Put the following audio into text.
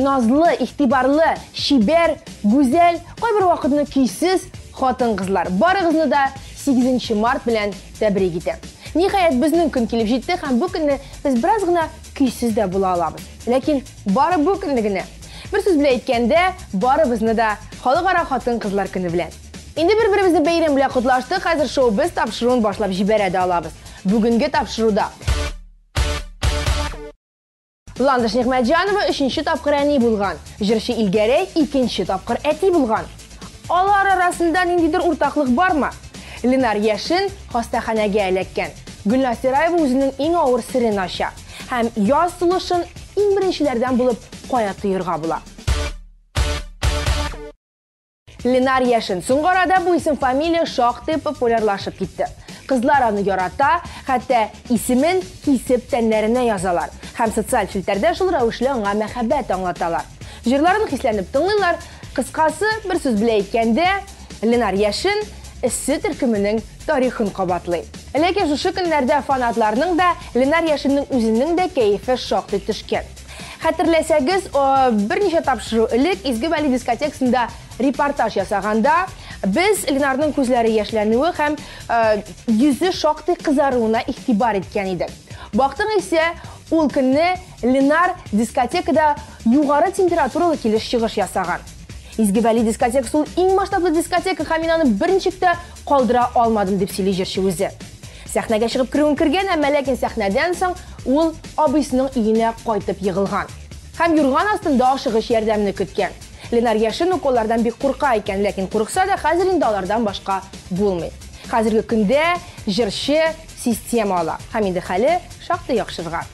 Назлы, игътибарлы, чибәр, гүзәл, кайбер вакытны көйсез хатын-кызлар, барыгызны да 8 март белән тәбрик итәм. Ниһаять, безнең көн килеп җитте һәм бу көнне без бераз гына көйсез дә була алабыз. Ләкин бары бу көнне генә. Бер сүз белән әйткәндә, барыбызны да Халыкара хатын-кызлар көне белән. Инде бер-беребезне бәйрәм белән котлаштык, хәзер шоу-без тапшыруын башлап җибәрә дә алабыз. Бүгенге тапшыруда Ландыш Нигъмәтҗанова өченче тапкыр әни булган. Җырчы Илгәрәй икенче тапкыр әти булган. Алар арасында ниндидер уртаклык бармы? Ленар Яшин хастаханәгә эләккән. Гөлназ Сираева үзенең иң авыр серен ача. Һәм яз сулышын иң беренчеләрдән булып кая тоерга була? Ленар Яшин. Соңгы арада бу исем-фамилия шактый популярлашып китте. Кызлар аны ярата, хәтта исемен кисеп тәннәренә язалар. Һәм социаль челтәрдә шул рәвешле аңа мәхәббәт аңлаталар. Җырларын хисләнеп тыңлыйлар. Кыскасы, бер сүз белән әйткәндә, Ленар Яшин Эссе төркеменең тарихын кабатлый. Ләкин шушы көннәрдә фанатларның да, Ленар Яшинның үзенең дә кәефе шактый төшкән. Хәтерләсәгез, берничә тапшыру элек Изге Вәли дискотекасында репортаж ясаганда, без Ленарның күзләре яшьләнүе һәм йөзе шактый кызаруына игътибар иткән идек. Бактың исә, ул көнне Ленар дискотекада югары температуралы килеш чыгыш ясаган. Изге Вәли дискотекасы ул иң масштаблы дискотека һәм мин аны берничек тә калдыра алмадым, дип сөйли җырчы үзе. Сәхнәгә чыгып керүен кергән, әмма ләкин сәхнәдән соң ул абыйсының өенә кайтып егылган. Һәм юрган астында ашыгыч ярдәмне көткән. Ленар Яшин уколлардан бик курка икән, ләкин курыкса да, хәзер инде алардан башка булмый. Хәзерге көндә җырчы система ала һәм инде хәле шактый яхшырган.